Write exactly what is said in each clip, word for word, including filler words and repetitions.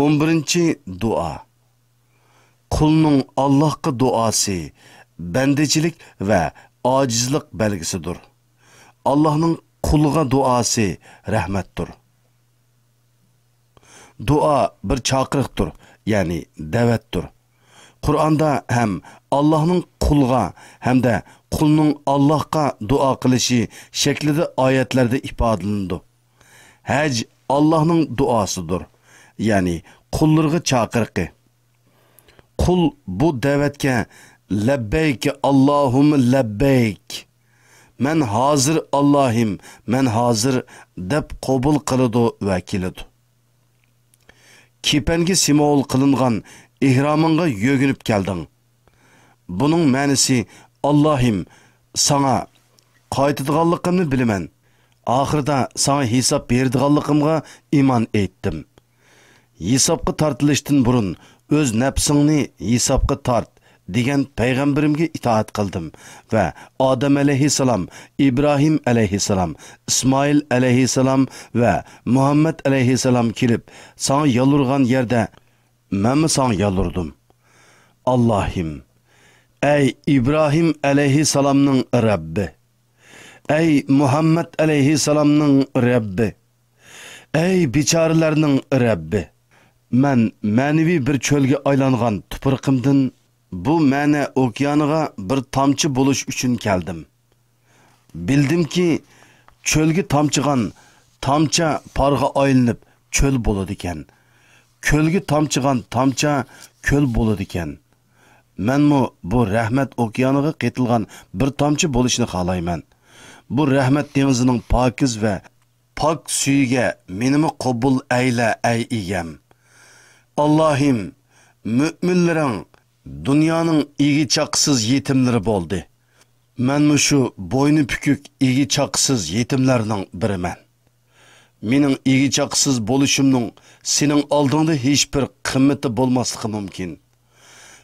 ئون بىرىنچى دۇئا. قۇلنىڭ ئاللاھقا دۇئاسى بەندىچىلىك ۋە ئاجىزلىق بەلگىسىدۇر. ئاللاھنىڭ قۇلىغا دۇئاسى رەھمەتتۇر. دۇئا بىر چاقىرىقتۇر، يەنى دەۋەتتۇر. قۇرئاندا ھەم ئاللاھنىڭ قۇلغا ھەمدە قۇلنىڭ ئاللاھقا دۇئا قىلىشى شەكلىدە ئايەتلەردە ئىپادىلىنىدۇ. ھەج ئاللاھنىڭ دۇئاسىدۇر، يەنى قۇللىرىغا چاقىرىقى. قۇل بۇ دەۋەتكە «لەببەيك ئاللاھۇممە لەببەيك، مەن ھازىر ئاللاھىم، مەن ھازىر» دەپ قوبۇل قىلىدۇ ۋە كېلىدۇ. كېپەنگە سىمۋول قىلىنغان ئېھرامىڭغا يۆگىنىپ كەلدىڭ. بۇنىڭ مەنىسى، «ئاللاھىم، ساڭا قايتىدىغانلىقىمنى بىلىمەن. ئاخىرىدا ساڭا ھېساب بېرىدىغانلىقىمغا ئىمان ئېيتتىم.» «ھېسابقا تارتىلىشتىن بۇرۇن ئۆز نەپسىڭنى ھېسابقا تارت» دېگەن پەيغەمبىرىمگە ئىتائەت قىلدىم ۋە ئادەم ئەلەيھىسسالام، ئىبراھىم ئەلەيھىسسالام، ئىسمائىل ئەلەيھىسسالام ۋە مۇھەممەد ئەلەيھىسسالام كېلىپ ساڭا يالۋۇرغان يەردە مەنمۇ ساڭا يالۋۇردۇم. ئاللاھىم، ئەي ئىبراھىم ئەلەيھىسسالامنىڭ رەببى! ئەي مۇھەممەد ئەلەيھىسسالامنىڭ رەببى! ئەي بىچارىلەرنىڭ رەببى! مەن مەنىۋى بىر چۆلگە ئايلانغان تۇپرىقىمدىن بۇ مەنە ئوكيانىغا بىر تامچە بولۇش ئۈچۈن كەلدىم. بىلدىمكى، چۆلگە تامچىغان تامچە پارغا ئايلىنىپ چۆل بولىدىكەن. كۆلگە تامچىغان تامچە كۆل بولىدىكەن. مەنمۇ بۇ رەھمەت ئوكيانىغا قېتىلغان بىر تامچە بولۇشنى خالايمەن. بۇ رەھمەت دېڭىزىنىڭ پاكىز ۋە پاك سۈيىگە مېنىمۇ قوبۇل ئەيلە، ئەي ئىگەم. ئاللاھىم، مۆمىنلىرىڭ دۇنيانىڭ ئىگە-چاقىسىز يېتىملىرى بولدى. مەنمۇ شۇ بوينى پۈكۈك ئىگە-چاقىسىز يېتىملەرنىڭ بىرىمەن. مېنىڭ ئىگە-چاقىسىز بولۇشۇمنىڭ سېنىڭ ئالدىڭدا ھېچبىر قىممىتى بولماسلىقى مۇمكىن.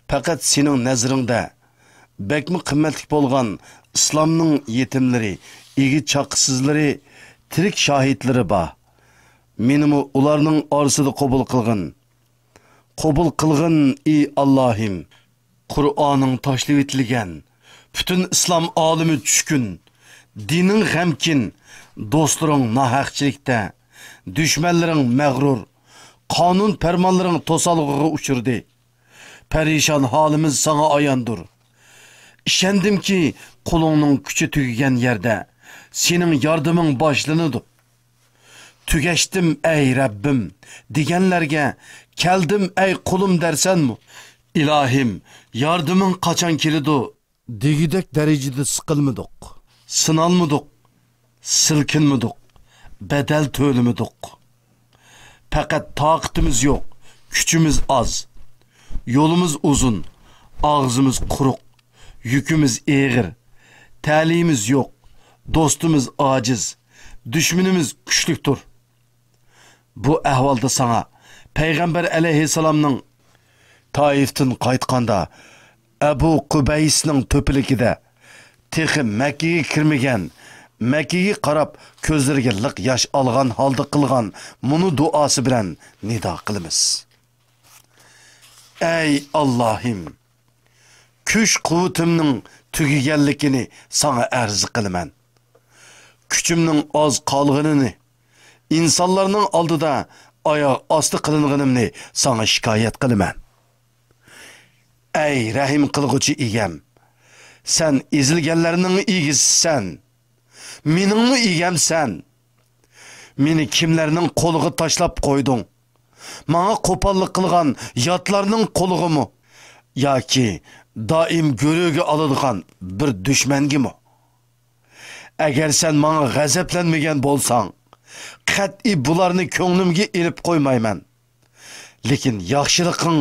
پەقەت سېنىڭ نەزىرىڭدە بەكمۇ قىممەتلىك بولغان ئىسلامنىڭ يېتىملىرى، ئىگە-چاقىسىزلىرى، تىرىك شاھىتلىرى بار. مېنىمۇ ئۇلارنىڭ ئارىسىدا قوبۇل قىلغىن. قوبۇل قىلغىن، ئى ئاللاھىم! قۇرئانىڭ تاشلىۋېتىلگەن، پۈتۈن ئىسلام ئالىمى چۈشكۈن، دىنىڭ غەمكىن، دوستلىرىڭ ناھەقچىلىكتە، دۈشمەنلىرىڭ مەغرۇر، قانۇن پەرمانلىرىڭ توسالغۇغا ئۇچرىدى. پەرىشان ھالىمىز ساڭا ئاياندۇر. ئىشەندىمكى، قولۇڭنىڭ كۈچى تۈگىگەن يەردە سېنىڭ ياردىمىڭ باشلىنىدۇ. تۈگەشتىم، ئەي رەببىم، دېگەنلەرگە كەلدىم، ئەي قۇلۇم دەرسەنمۇ؟ ئىلاھىم، ياردىمىڭ قاچان كېلىدۇ؟ دېگۈدەك دەرىجىدە سىقىلمىدۇق، سىنالمىدۇق، سىلكىنمىدۇق، بەدەل تۆلىمىدۇق. پەقەت تاقىتىمىز يوق، كۈچىمىز ئاز. يولىمىز ئۇزۇن، ئاغزىمىز قۇرۇق، يۈكىمىز ئېغىر. تەلىيىمىز يوق، دوستىمىز ئاجىز، دۈشمىنىمىز كۈچلۈكتۇر. بۇ ئەھۋالدا ساڭا پەيغەمبەر ئەلەيھىسسالامنىڭ تائىفتىن قايتقاندا، ئەبۇ قۇبەيسنىڭ تۆپىلىكىدە تېخى مەككىگە كىرمىگەن، مەككىگە قاراپ كۆزلىرىگە لىق ياش ئالغان ھالدا قىلغان مۇنۇ دۇئاسى بىلەن نىدا قىلىمىز. ئەي ئاللاھىم! كۈچ-قۇۋۋىتىمنىڭ تۈگىگەنلىكىنى ساڭا ئەرز قىلىمەن. كۈچۈمنىڭ ئاز قالغىنىنى، ئىنسانلارنىڭ ئالدىدا ئاياغ ئاستى قىلىنغىنىمنى ساڭا شىكايەت قىلىمەن. ئەي رەھىم قىلغۇچى ئىگەم! سەن ئېزىلگەنلەرنىڭ ئىگىسىسەن. مېنىڭمۇ ئىگەمسەن. مېنى كىملەرنىڭ قولىغا تاشلاپ قويدۇڭ؟ ماڭا قوپاللىق قىلغان ياتلارنىڭ قولىغىمۇ؟ ياكى دائىم گۆرۈگە ئالىدىغان بىر دۈشمەنگىمۇ؟ ئەگەر سەن ماڭا غەزەپلەنمىگەن بولساڭ، قەتئىي بۇلارنى كۆڭلۈمگە ئېلىپ قويمايمەن. لېكىن ياخشىلىقىڭ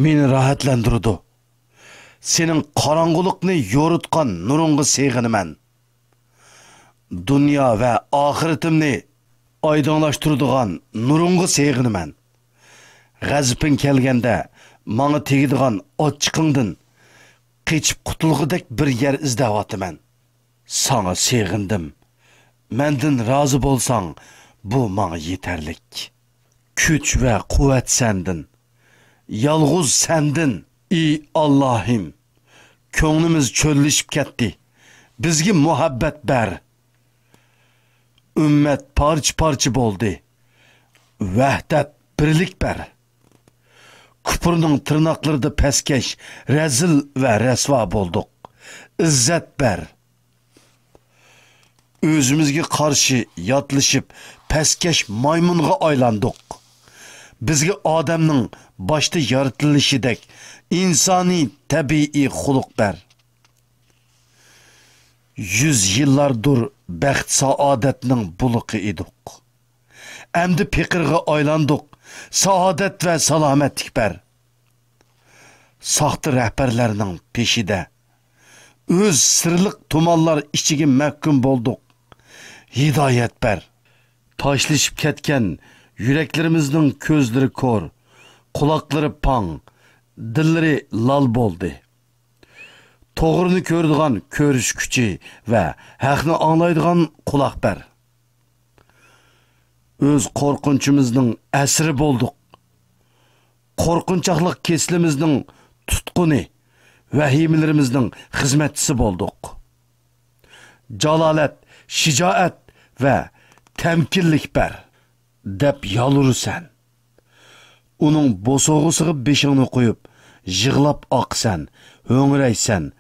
مېنى راھەتلەندۈرىدۇ. سېنىڭ قاراڭغۇلۇقنى يورۇتقان نۇرۇڭغا سېغىنىمەن. دۇنيا ۋە ئاخىرىتىمنى ئايدىڭلاشتۇرىدىغان نۇرۇڭغا سېغىنىمەن. غەزىپىڭ كەلگەندە ماڭا تېگىدىغان ئاچچىقىڭدىن قېچىپ قۇتۇلغۇدەك بىر يەر ئىزدەۋاتىمەن. ساڭا سېغىندىم. مەندىن رازى بولساڭ، بۇ ماڭا يېتەرلىك. كۈچ ۋە قۇۋۋەت سەندىن، يالغۇز سەندىن. ئى ئاللاھىم، كۆڭلىمىز چۆللىشىپ كەتتى، بىزگە مۇھەببەت بەر. ئۈممەت پارچە-پارچە بولدى، ۋەھدەت، بىرلىك بەر. كۇپۇرنىڭ تىرناقلىرىدا پەسكەش، رەزىل ۋە رەسۋا بولدۇق. ئىززەت بەر. ئۆزىمىزگە قارشى ياتلىشىپ، پەسكەش مايمۇنغا ئايلاندۇق. بىزگە ئادەمنىڭ باشتا يارىتىلىشىدەك ئىنسانىي تەبىئىي خۇلق بەر. يۈز يىللاردۇر بەخت-سائادەتنىڭ بۇلىقى ئىدۇق. ئەمدى پېقىرغا ئايلاندۇق. سائادەت ۋە سالامەتلىك بەر. ساختا رەھبەرلەرنىڭ پېشىدە، ئۆز سىرلىق تۇمانلار ئىچىگە مەھكۇم بولدۇق. ھىدايەت بەر. تاشلىشىپ كەتكەن يۈرەكلىرىمىزنىڭ كۆزلىرى كور، قۇلاقلىرى پاڭ، دىللىرى لال بولدى. توغرىنى كۆرىدىغان كۆرۈش كۈچى ۋە ھەقنى ئاڭلايدىغان قۇلاق بەر. ئۆز قورقۇنچىمىزنىڭ ئەسىرى بولدۇق. قورقۇنچاقلىق كېسىلىمىزنىڭ تۇتقۇنى، ۋەھىمىلىرىمىزنىڭ خىزمەتچىسى بولدۇق. جالالەت، شىجائەت ۋە تەمكىنلىك بەر، دەپ يالۋۇرىسەن. ئۇنىڭ بوسۇغىسىغا بېشىڭنى قويۇپ، يىغلاپ ئاقىسەن، ھۆڭرەيسەن،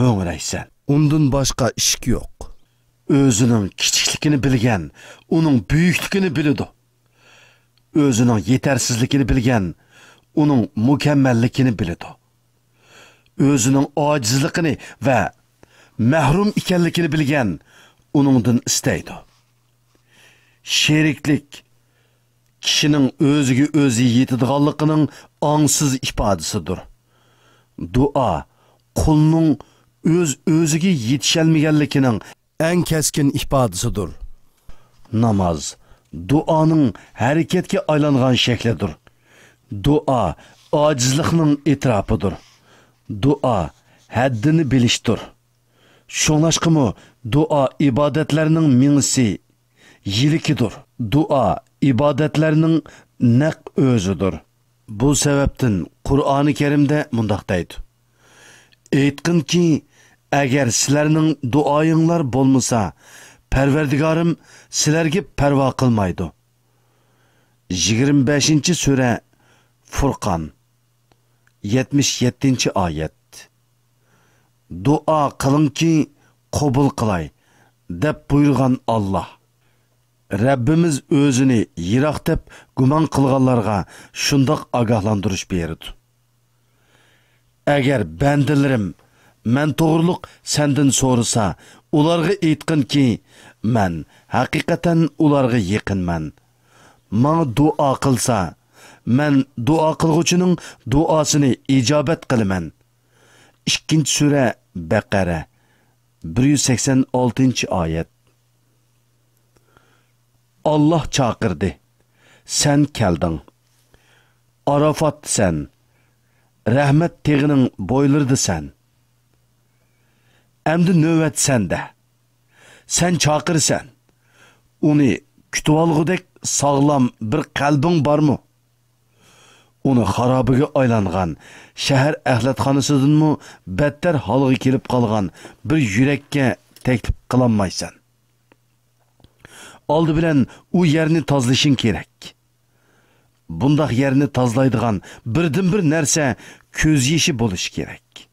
ھۆڭرەيسەن. ئۇندىن باشقا ئىشىك يوق. ئۆزىنىڭ كىچىكلىكىنى بىلگەن ئۇنىڭ بۈيۈكلۈكىنى بىلىدۇ. ئۆزىنىڭ يېتەرسىزلىكىنى بىلگەن ئۇنىڭ مۇكەممەللىكىنى بىلىدۇ. ئۆزىنىڭ ئاجىزلىقىنى ۋە مەھرۇم ئىكەنلىكىنى بىلگەن ئۇنىڭدىن ئىستەيدۇ. شېرىكلىك كىشىنىڭ ئۆزىگە ئۆزى يېتىدىغانلىقىنىڭ ئاڭسىز ئىپادىسىدۇر. دۇئا قۇلنىڭ ئۆز-ئۆزىگە يېتىشەلمىگەنلىكىنىڭ ئەڭ كەسكىن ئىپادىسىدۇر. ناماز دۇئانىڭ ھەرىكەتكە ئايلانغان شەكلىدۇر. دۇئا ئاجىزلىقنىڭ ئېتىراپىدۇر. دۇئا ھەددىنى بىلىشتۇر. شۇڭلاشقىمۇ دۇئا ئىبادەتلەرنىڭ مېڭىسى، يىلىكىدۇر. دۇئا ئىبادەتلەرنىڭ نەق ئۆزىدۇر. بۇ سەۋەبتىن قۇرئانى كەرىمدە مۇنداق دەيدۇ: ئېيتقىنكى، ئەگەر سىلەرنىڭ دۇئايىڭلار بولمىسا، پەرۋەردىگارىم سىلەرگە پەرۋا قىلمايدۇ. يىگىرمە بەشىنچى سۈرە، فۇرقان، يەتمىش يەتتىنچى ئايەت. دۇئا قىلىڭكى، قوبۇل قىلاي، دەپ بۇيرۇغان ئاللاھ. رەببىمىز ئۆزىنى يىراق دەپ گۇمان قىلغانلارغا شۇنداق ئاگاھلاندۇرۇش بېرىدۇ: ئەگەر بەندىلىرىم مەن توغرۇلۇق سەندىن سورىسا، ئۇلارغا ئېيتقىنكى، مەن ھەقىقەتەن ئۇلارغا يېقىنمەن. ماڭا دۇئا قىلسا، مەن دۇئا قىلغۇچىنىڭ دۇئاسىنى ئىجابەت قىلىمەن. ئىككىنچى سۈرە، بەقەرە، بىر يۈز سەكسەن ئالتىنچى ئايەت. ئاللاھ چاقىردى، سەن كەلدىڭ. ئارافاتتىسەن، رەھمەت تېغىنىڭ بويلىرىدىسەن. ئەمدى نۆۋەت سەندە. سەن چاقىرىسەن. ئۇنى كۈتۈۋالغۇدەك ساغلام بىر قەلبىڭ بارمۇ؟ ئۇنى خارابىگە ئايلانغان شەھەر ئەخلەتخانىسىدىنمۇ بەتتەر ھالغا كېلىپ قالغان بىر يۈرەككە تەكلىپ قىلالمايسەن. ئالدى بىلەن ئۇ يەرنى تازىلىشىڭ كېرەك. بۇنداق يەرنى تازىلايدىغان بىردىنبىر نەرسە كۆز يېشى بولۇشى كېرەك.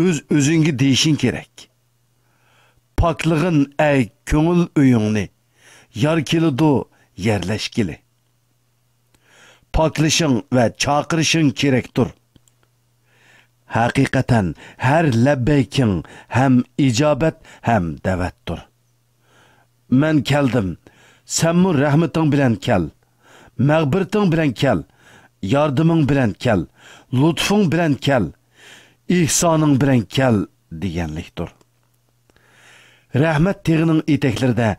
ئۆز-ئۆزۈڭگە دېيىشىڭ كېرەك: پاكلىغىن، ئەي كۆڭۈل ئۆيۈڭنى، يار كېلىدۇ يەرلەشكىلى. پاكلىشىڭ ۋە چاقىرىشىڭ كېرەكتۇر. ھەقىقەتەن ھەر لەببەيكىڭ ھەم ئىجابەت ھەم دەۋەتتۇر. مەن كەلدىم، سەنمۇ رەھمىتىڭ بىلەن كەل، مەغپىرىتىڭ بىلەن كەل، ياردىمىڭ بىلەن كەل، لۇتفۇڭ بىلەن كەل، ئېھسانىڭ بىلەن كەل دېگەنلىكتۇر. رەھمەت تېغىنىڭ ئېتەكلىرىدە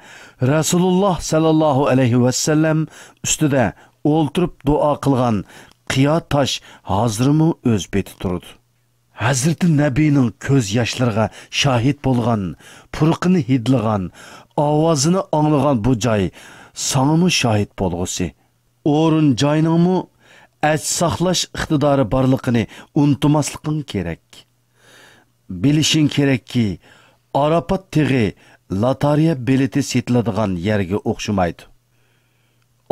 رەسۇلۇللاھ سەللەللاھۇ ئەلەيھى ۋەسەللەم ئۈستىدە ئولتۇرۇپ دۇئا قىلغان قىيا تاش ھازىرمۇ ئۆز پېتى تۇرىدۇ. ھەزرىتى نەبىنىڭ كۆز ياشلىرىغا شاھىت بولغان، پۇرىقىنى ھىدلىغان، ئاۋازىنى ئاڭلىغان بۇ جاي ساڭىمۇ شاھىت بولغۇسى. ئورۇن-جاينىڭمۇ ئەج ساقلاش ئىقتىدارى بارلىقىنى ئۇنتۇماسلىقىڭ كېرەك. بىلىشىڭ كېرەككى، ئارافات تېغى لاتارىيە بېلىتى سېتىلىدىغان يەرگە ئوخشىمايدۇ.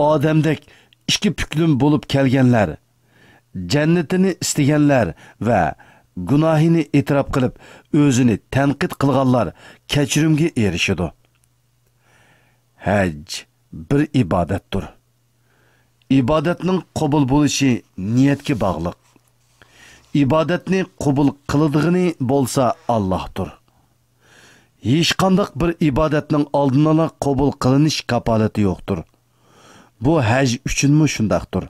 ئادەمدەك ئىككى پۈكلۈم بولۇپ كەلگەنلەر، جەننىتىنى ئىستىگەنلەر ۋە گۇناھىنى ئېتىراپ قىلىپ، ئۆزىنى تەنقىد قىلغانلار كەچۈرۈمگە ئېرىشىدۇ. ھەج بىر ئىبادەتتۇر. ئىبادەتنىڭ قوبۇل بولۇشى نىيەتكە باغلىق. ئىبادەتنى قوبۇل قىلىدىغىنى بولسا ئاللاھتۇر. ھېچقانداق بىر ئىبادەتنىڭ ئالدىنئالا قوبۇل قىلىنىش كاپالىتى يوقتۇر. بۇ ھەج ئۈچۈنمۇ شۇنداقتۇر.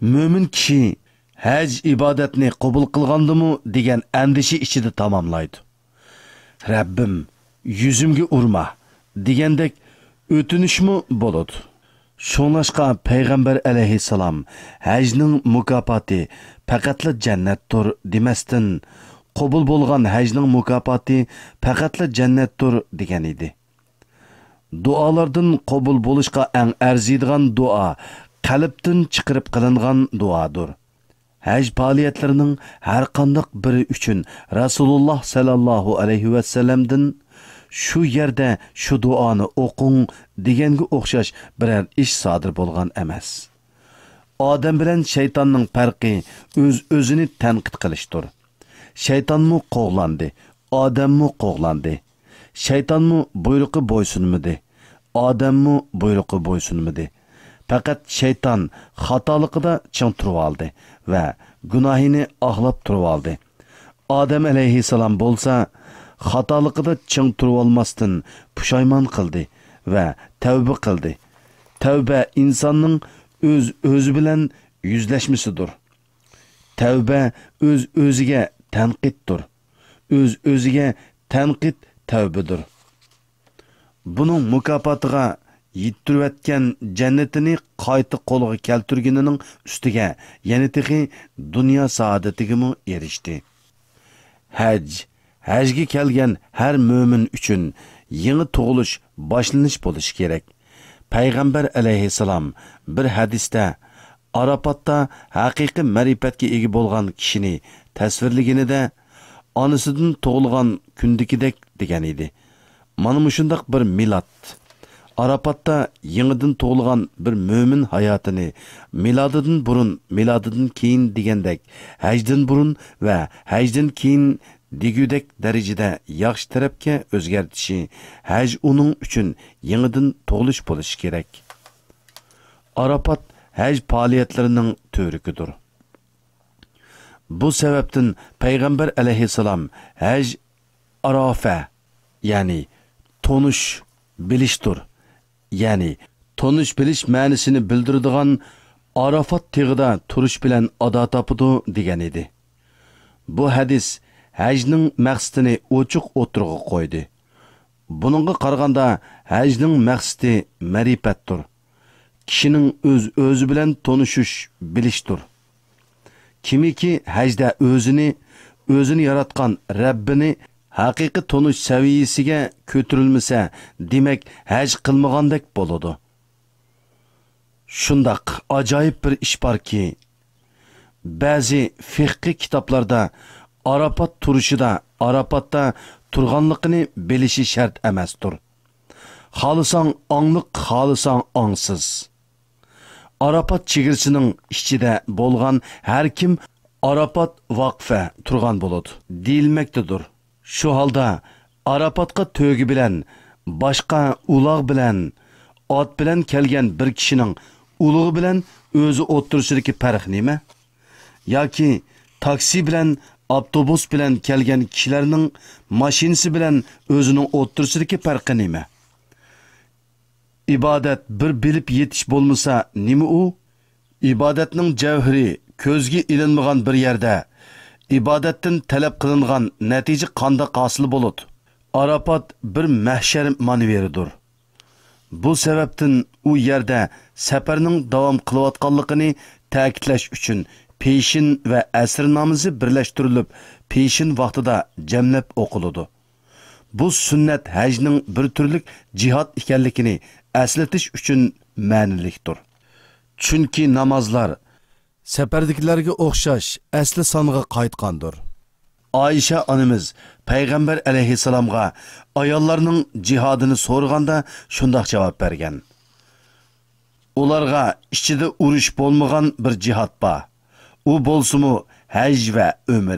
مۆمىن كىشى ھەج ئىبادەتنى قوبۇل قىلغاندىمۇ دېگەن ئەندىشە ئىچىدە تاماملايدۇ. رەببىم، يۈزۈمگە ئۇرما دېگەندەك ئۆتۈنۈشمۇ بولىدۇ. شۇڭلاشقا پەيغەمبەر ئەلەيھىسسالام ھەجنىڭ مۇكاپاتى پەقەتلا جەننەتتۇر دېمەستىن، قوبۇل بولغان ھەجنىڭ مۇكاپاتى پەقەتلا جەننەتتۇر دېگەن ئىدى. دۇئالاردىن قوبۇل بولۇشقا ئەڭ ئەرزىيدىغان دۇئا قەلبتىن چىقىرىپ قىلىنغان دۇئادۇر. ھەج پائالىيەتلىرىنىڭ ھەرقانداق بىرى ئۈچۈن رەسۇلۇللاھ سەللەللاھۇ ئەلەيھى ۋەسەللەمدىن «شۇ يەردە شۇ دۇئانى ئوقۇڭ» دېگەنگە ئوخشاش بىرەر ئىش سادىر بولغان ئەمەس. ئادەم بىلەن شەيتاننىڭ پەرقى ئۆز-ئۆزىنى تەنقىد قىلىشتۇر. شەيتانمۇ قوغلاندى، ئادەممۇ قوغلاندى. شەيتانمۇ بۇيرۇقى بويسۇنمىدى، ئادەممۇ بۇيرۇقى بويسۇنمىدى. پەقەت شەيتان خاتالىقىدا چىڭ تۇرۇۋالدى ۋە گۇناھىنى ئاقلاپ تۇرۇۋالدى. ئادەم ئەلەيھىسسالام بولسا خاتالىقىدا چىڭ تۇرۇۋالماستىن پۇشايمان قىلدى ۋە تەۋبە قىلدى. تەۋبە ئىنساننىڭ ئۆز-ئۆزى بىلەن يۈزلەشمىسىدۇر. تەۋبە ئۆز-ئۆزىگە تەنقىدتۇر. ئۆز-ئۆزىگە تەنقىد تەۋبىدۇر. بۇنىڭ مۇكاپاتىغا يېتتۈرۈۋەتكەن جەننىتىنى قايتا قولغا كەلتۈرگىنىنىڭ ئۈستىگە يەنە تېخى دۇنيا سائادىتىگىمۇ ئېرىشتى. ھەج، ھەجگە كەلگەن ھەر مۆمىن ئۈچۈن يېڭى تۇغۇلۇش، باشلىنىش بولۇشى كېرەك. پەيغەمبەر ئەلەيھىسسالام بىر ھەدىستە ئاراپاتتا ھەقىقىي مەرىپەتكە ئىگە بولغان كىشىنى تەسۋىرلىگىنىدە، ئانىسىدىن تۇغۇلغان كۈندىكىدەك دېگەن ئىدى. مانا مۇشۇنداق بىر مىلاد. ئاراپاتتا يېڭىدىن تۇغۇلغان بىر مۆمىن ھاياتىنى مىلادىدىن بۇرۇن، مىلادىدىن كېيىن دېگەندەك، ھەجدىن بۇرۇن ۋە ھەجدىن كېيىن دېگۈدەك دەرىجىدە ياخشى تەرەپكە ئۆزگەرتىشى، ھەج ئۇنىڭ ئۈچۈن يېڭىدىن تۇغۇلۇش بولۇشى كېرەك. ئاراپات ھەج پائالىيەتلىرىنىڭ تۈۋرۈكىدۇر. بۇ سەۋەبتىن پەيغەمبەر ئەلەيھىسسالام ھەج ئارافە، يەنى تونۇش بىلىشتۇر، يەنى تونۇش بىلىش مەنىسىنى بىلدۈرىدىغان ئاراپات تېغىدا تۇرۇش بىلەن ئادا تاپىدۇ دېگەن ئىدى. بۇ ھەدىس ھەجنىڭ مەقسىتىنى ئوچۇق ئوتتۇرىغا قويدى. بۇنىڭغا قارىغاندا، ھەجنىڭ مەقسىتى مەرىپەتتۇر. كىشىنىڭ ئۆز-ئۆزى بىلەن تونۇشۇش، بىلىشتۇر. كىمكى ھەجدە ئۆزىنى، ئۆزىنى ياراتقان رەببىنى ھەقىقىي تونۇش سەۋىيەسىگە كۆتۈرۈلمىسە، دېمەك، ھەج قىلمىغاندەك بولىدۇ. شۇنداق ئاجايىپ بىر ئىش باركى، بەزى فىقھىي كىتابلاردا ئاراپات تۇرۇشىدا، ئاراپاتتا تۇرغانلىقىنى بىلىشى شەرت ئەمەستۇر. خالىساڭ ئاڭلىق، خالىساڭ ئاڭسىز. ئاراپات چېگرىسىنىڭ ئىچىدە بولغان ھەر كىم ئاراپات ۋاقفە تۇرغان بولىدۇ، دېيىلمەكتىدۇر. شۇ ھالدا ئاراپاتقا تۆگە بىلەن، باشقا ئۇلاغ بىلەن، ئات بىلەن كەلگەن بىر كىشىنىڭ ئۇلىغى بىلەن ئۆزى ئوتتۇرىسىدىكى پەرق نېمە؟ ياكى تاكسى بىلەن ئاپتوبۇس بىلەن كەلگەن كىشىلەرنىڭ ماشىنىسى بىلەن ئۆزىنىڭ ئوتتۇرىسىدىكى پەرقى نېمە؟ ئىبادەت بىر بىلىپ يېتىش بولمىسا نېمە ئۇ؟ ئىبادەتنىڭ جەۋھىرى كۆزگە ئىلىنمىغان بىر يەردە ئىبادەتتىن تەلەپ قىلىنغان نەتىجە قانداق ھاسىل بولىدۇ؟ ئاراپات بىر مەھشەر مانېۋىرىدۇر. بۇ سەۋەبتىن ئۇ يەردە سەپەرنىڭ داۋام قىلىۋاتقانلىقىنى تەكىتلەش ئۈچۈن پېشىن ۋە ئەسىر نامىزى بىرلەشتۈرۈلۈپ، پېشىن ۋاقتىدا جەملەپ ئوقۇلىدۇ. بۇ سۈننەت ھەجنىڭ بىر تۈرلۈك جىھاد ئىكەنلىكىنى ئەسلىتىش ئۈچۈن مەنىلىكتۇر. چۈنكى نامازلار سەپەردىكىلەرگە ئوخشاش ئەسلى سانغا قايتقاندۇر. ئائىشە ئانىمىز پەيغەمبەر ئەلەيھىسسالامغا ئاياللارنىڭ جىھادىنى سورىغاندا شۇنداق جاۋاب بەرگەن: ئۇلارغا ئىچىدە ئۇرۇش بولمىغان بىر جىھاد بار. ئۇ بولسىمۇ ھەج ۋە ئۆمرە.